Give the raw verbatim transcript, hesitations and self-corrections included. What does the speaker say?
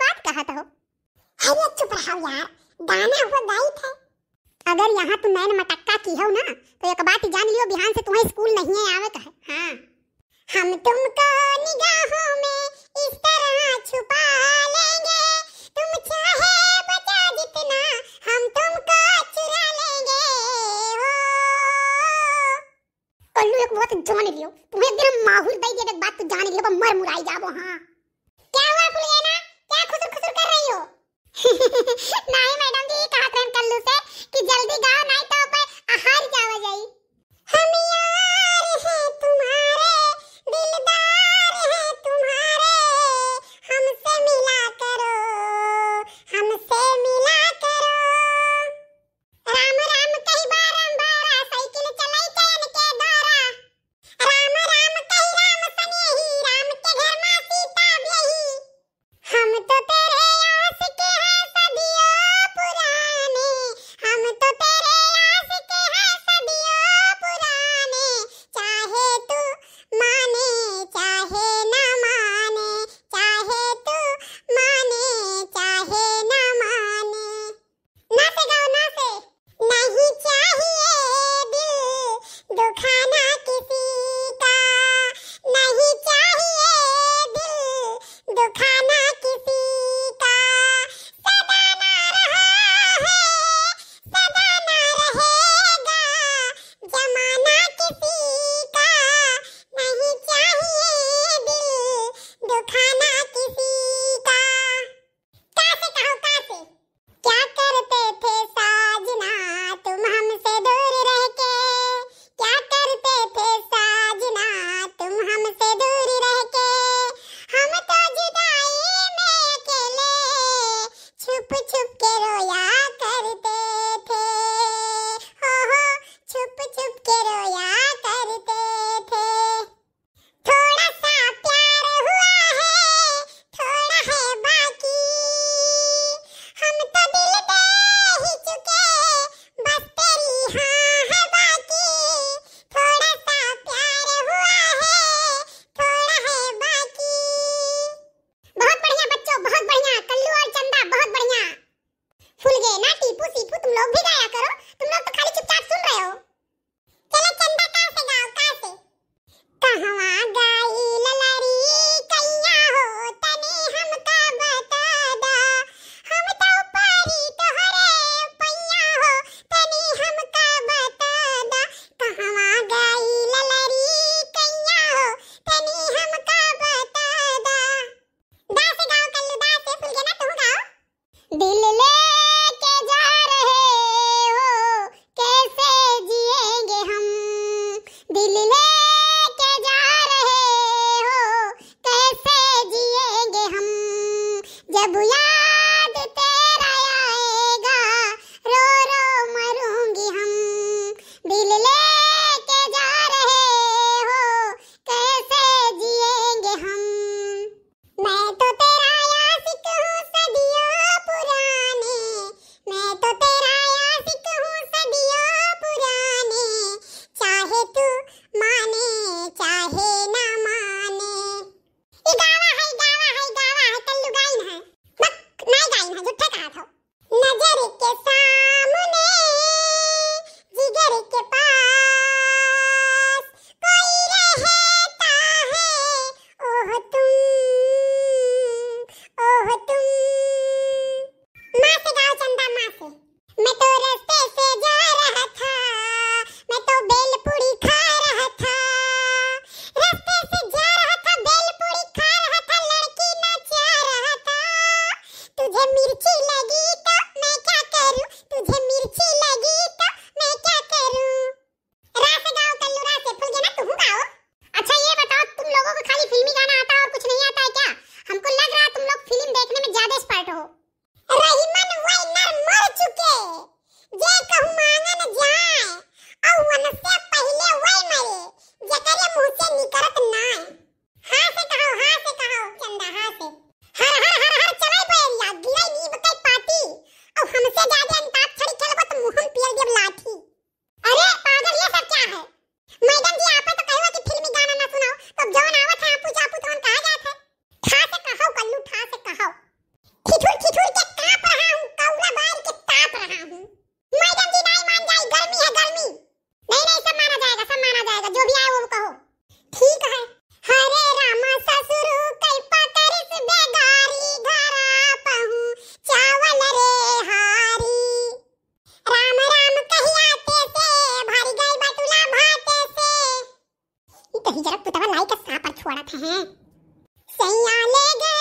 बात कहत हो? अरे चुप रहो यार, गाना हुआ गाइत है। अगर यहाँ तू नैन मटक्का किहो ना, तो एक बात जान लियो, बिहान से तुम्हें स्कूल नहीं है आवे का है। हाँ। हम तुमको निगाहों में इस तरह छुपा लेंगे, तुम चाहे बचा जितना, हम तुमको चुरा लेंगे। हो कल्लू, एक बात जान लियो, तुम्हें एक दिन हम माहूर दे देबे, एक बात तू जान लियो, पर मर मुराई जाबो। हाँ। क्या हुआ फुलगेना, क्या खुसुर खुसुर कर रही हो? नहीं मैडम जी, ये कहत रहन कल्लू से कि जल्दी गाओ, नहीं तो पे हार जावा जाई। हम यार हैं तुम्हारे, दिलदार हैं तुम्हारे, हमसे मिला करो, हमसे मिला करो। राम राम कही बारंबारा, साइकिल चलाई चयन के द्वारा। राम राम कही राम सनेही, राम के घर मा सीता सैया ले गे